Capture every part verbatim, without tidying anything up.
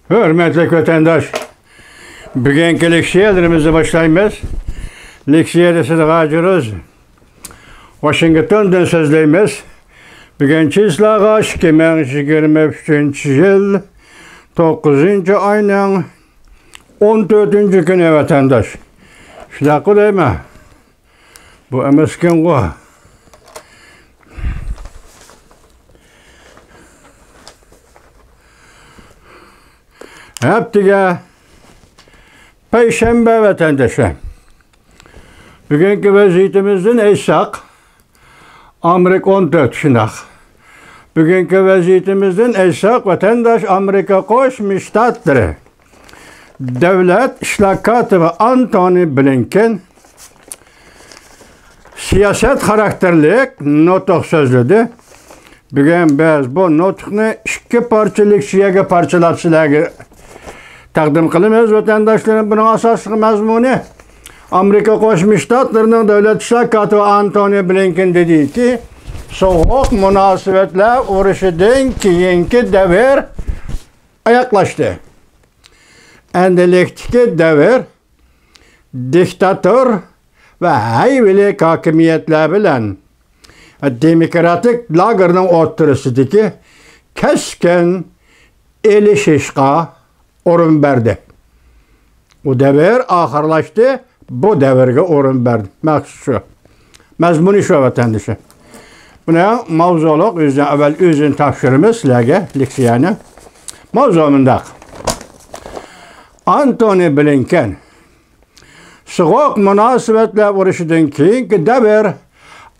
ھۆرمەتلىك ۋەتەنداش، بۈگۈنكى لېكسىيەلىرىمىزنى باشلايمىز. لېكسىيە دېسىدىغاجىرىز. ۋاشىنگتوندىن سۆزلەيمىز. بۈگۈن چىسلاغا ئىككى مىڭ يىگىرمە ئۈچىنچى يىل توققۇزىنچى ئاينىڭ ئون تۆتىنچى كۈنى، ۋەتەنداش. شۇنداققۇ دەيمەن. بۇ ئەمەسكەنغۇ. ھەپتىگە پەيشەنبە، ۋەتەنداشلار. بۈگۈنكى ۋەزىيىتىمىزدىن ئېيتساق، ئامېرىكا ئون تۆت، شۇنداق. بۈگۈنكى ۋەزىيىتىمىزدىن ئېيتساق، ۋەتەنداش، ئامېرىكا قوشما شتاتلىرى دۆلەت ئىشلار كاتىپى ئانتونى بلىنكېن سىياسەت خاراكتېرلىك نۇتۇق سۆزلىدى. بۈگۈن بىز بۇ نۇتۇقنى ئىككى پارچە لېكسىيەگە پارچىلاپ سىلەرگە تەقدىم قىلىمىز، ۋەتەنداشلىرىم. بۇنىڭ ئاساسلىق مەزمۇنى، ئامېرىكا قوشما شتاتلىرىنىڭ دۆلەت ئىشلار كاتىپى ئانتونى بلىنكېن دېدىكى، سوغۇق مۇناسىۋەتلەر ئۇرۇشىدىن كېيىنكى دەۋر ئاياغلاشتى. ئەمدىلىكتىكى دەۋر دىكتاتور ۋە ھەيۋىلىك ھاكىمىيەتلەر بىلەن دېموكراتىك لاگېرنىڭ ئوتتۇرىسىدىكى كەسكىن ئېلىشىشقا ئورۇن بەردى. ئۇ دەۋر ئاخىرلاشتى، بۇ دەۋرگە ئورۇن بەردى. مەقسىتى شۇ. مەزمۇنى شۇ، ۋەتەندىشى. بۇنىڭ ماۋزۇلۇق ئۆزىنى، ئەۋۋەل ئۆزىنى تاپشۇرىمىز سىلەرگە، لېكسىيەنىڭ. ماۋزۇ مۇنداق. ئانتونى بلىنكېن سوغۇق مۇناسىۋەتلەر ئۇرۇشىدىن كېيىنكى دەۋر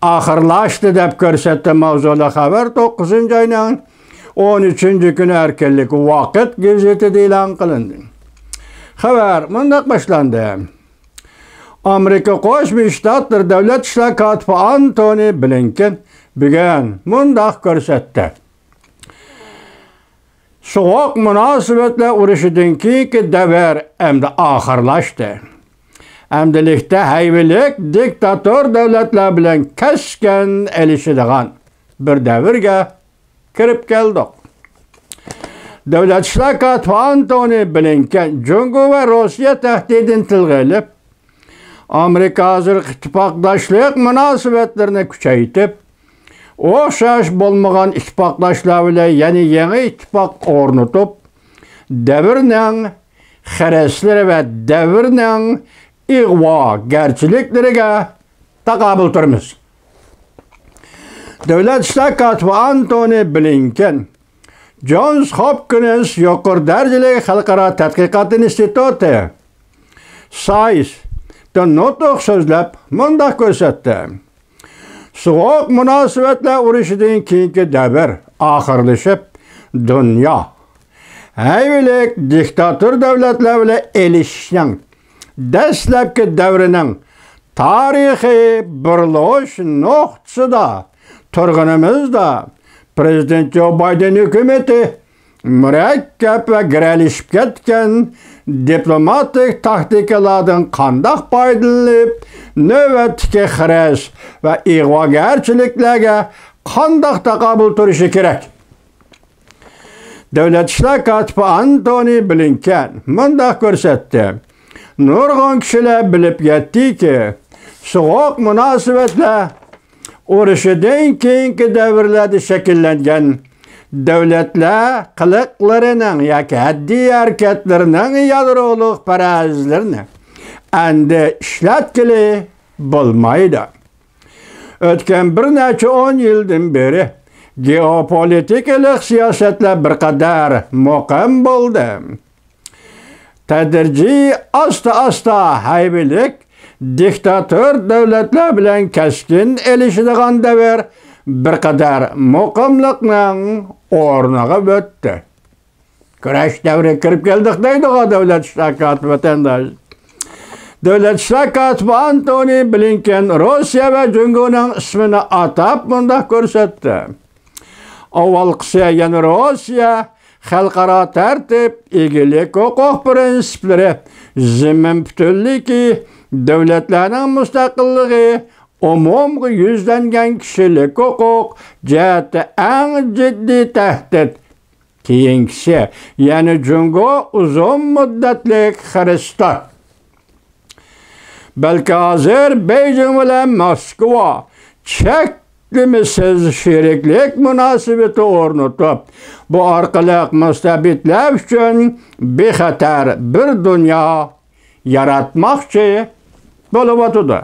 ئاخىرلاشتى دەپ كۆرسەتتى ماۋزۇلۇق خەۋەر توققۇزىنچى ئاينىڭ ئون ئۈچىنچى كۈنى ئەركىنلىك ۋاقىت گېزىتىدە ئېلان قىلىندى. خەۋەر مۇنداق باشلاندى. ئامېرىكا قوشما شتاتلىرى دۆلەت ئىشلار كاتىپى ئانتونى بلىنكېن بۈگۈن مۇنداق كۆرسەتتى. سوغۇق مۇناسىۋەتلەر ئۇرۇشىدىن كېيىنكى دەۋر ئەمدى ئاخىرلاشتى. ئەمدىلىكتە ھەيۋىلىك دىكتاتور دۆلەتلەر بىلەن كەسكىن ئېلىشىدىغان بىر دەۋرگە كىرىپ كەلدۇق. دۆلەت ئىشلار كاتىپى ئانتونى بلىنكېن جۇڭگو ۋە روسىيە تەھدىتىنى تىلغا ئېلىپ، ئامېرىكا ھازىرقى ئىتتىپاقداشلىق مۇناسىۋەتلىرىنى كۈچەيتىپ، ئوخشاش بولمىغان ئىتتىپاقداشلار بىلەن يەنە يېڭى ئىتتىپاق ئورنىتىپ، دەۋرنىڭ خىرىسلىرى ۋە دەۋرنىڭ ئىغۋاگەرچىلىكلىرىگە تاقابىل تۇرىمىز. دۆلەت ئىشلار كاتىپى ئانتونى بلىنكېن جونس ھوپكىنس يۇقىرى دەرىجىلىك خەلقئارا تەتقىقات ئىنستىتۇتى، سايس، دا نۇتۇق سۆزلەپ مۇنداق كۆرسەتتى. سوغۇق مۇناسىۋەتلەر ئۇرۇشىدىن كېيىنكى دەۋر ئاخىرلىشىپ، دۇنيا ھەيۋىلىك دىكتاتور دۆلەتلەر بىلەن ئېلىشىشنىڭ دەسلەپكى دەۋرىنىڭ تارىخىي بۇرۇلۇش نۇقتىسىدا تۇرغىنىمىزدا، پىرېزىدېنت جو بايدېن ھۆكۈمىتى مۇرەككەپ ۋە گىرەلىشىپ كەتكەن دىپلوماتىك تاكتىكىلاردىن قانداق پايدىلىنىپ، نۆۋەتتىكى خىرىس ۋە ئىغۋاگەرچىلىكلەرگە قانداق تاقابىل تۇرۇشى كېرەك؟ دۆلەت ئىشلار كاتىپى ئانتونى بلىنكېن مۇنداق كۆرسەتتى. نۇرغۇن كىشىلەر بىلىپ يەتتىكى، سوغۇق مۇناسىۋەتلەر ئۇرۇشىدىن كېيىنكى دەۋرلەردە شەكىللەنگەن دۆلەتلەر قىلىقلىرىنىڭ ياكى ھەددىي ھەرىكەتلىرىنىڭ يادرولۇق پەرەزلىرىنى ئەمدى ئىشلەتكىلى بولمايدۇ. ئۆتكەن بىر نەچچە ئون يىلدىن بېرى گېئوپولىتىكىلىق سىياسەتلەر بىر قەدەر مۇقىم بولدى. تەدرىجىي، ئاستا-ئاستا ھەيۋىلىك دىكتاتور دۆلەتلەر بىلەن كەسكىن ئېلىشىدىغان دەۋر بىر قەدەر مۇقىملىقنىڭ ئورنىغا ئۆتتى. كۈرەش دەۋرىگە كىرىپ كەلدۇق دەيدىغۇ دۆلەت ئىشلار كاتىپى ۋەتەنداش. دۆلەت ئىشلار كاتىپى ئانتونى بلىنكېن روسىيە ۋە جۇڭگونىڭ ئىسمىنى ئاتاپ مۇنداق كۆرسەتتى. ئاۋۋالقىسى يەنە روسىيە خەلقئارا تەرتىپ، ئىگىلىك ھوقۇق پىرىنسىپلىرى، زېمىن پۈتۈنلۈكى، دۆلەتلەرنىڭ مۇستەقىللىقى، ئومۇمغا يۈزلەنگەن كىشىلىك ھوقۇق جەھەتتە ئەڭ جىددىي تەھدىت. كېيىنكىسى، يەنى جۇڭگو ئۇزۇن مۇددەتلىك خىرىستار. بەلكى ھازىر بېيجىڭ بىلەن موسكۋا چەكلىمىسىز شېرىكلىك مۇناسىۋىتى ئورنىتىپ، بۇ ئارقىلىق مۇستەبىتلەر ئۈچۈن بىخەتەر بىر دۇنيا ياراتماقچى بولۇۋاتىدۇ.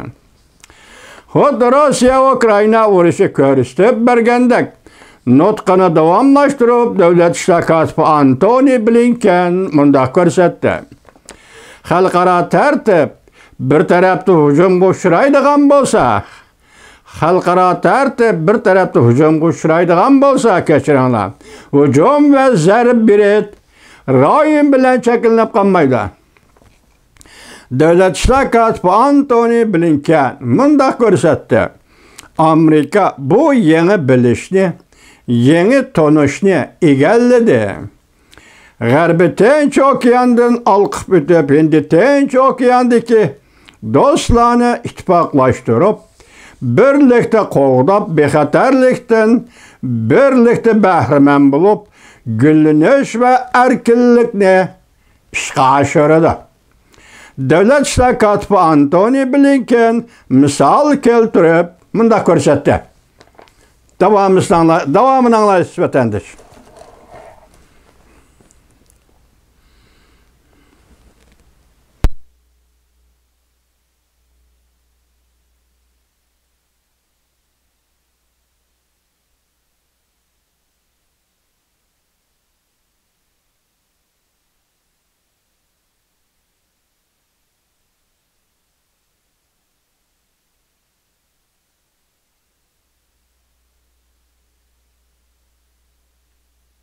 خۇددى روسىيە ئۇكرائىنا ئۇرۇشى كۆرسىتىپ بەرگەندەك، نۇتقىنى داۋاملاشتۇرۇپ، دۆلەت ئىشلار كاتىپى ئانتونى بلىنكېن مۇنداق كۆرسەتتى: خەلقئارا تەرتىپ بىر تەرەپتە ھۇجۇمغا ئۇچرايدىغان بولسا، خەلقئارا تەرتىپ بىر تەرەپتە ھۇجۇمغا ئۇچرايدىغان بولسا، كەچۈرۈڭلار، ھۇجۇم ۋە زەربە بېرىش رايون بىلەن چەكلىنىپ قالمايدۇ. دۆلەت ئىشلار كاتىپى ئانتونى بلىنكېن مۇنداق كۆرسەتتى: ئامېرىكا بۇ يېڭى بىلىشنى، يېڭى تونۇشنى ئىگىلىدى. غەربىي تىنچ ئوكياندىن ئالقىپ ئۆتۈپ، ھىندىي تىنچ ئوكياندىكى دوستلارنى ئىتتىپاقلاشتۇرۇپ، بىرلىكتە قوغداپ، بىخەتەرلىكتىن بىرلىكتە بەھرىمەن بولۇپ، گۈللىنىش ۋە ئەركىنلىكنى ئىشقا ئاشۇرىدۇ. دۆلەت ئىشلار كاتىپى ئانتونى بلىنكېن مىسال كەلتۈرۈپ مۇنداق كۆرسەتتى. داۋامىسىنى ئاڭلا-، داۋامىنى ئاڭلايسىز، ۋەتەنداش.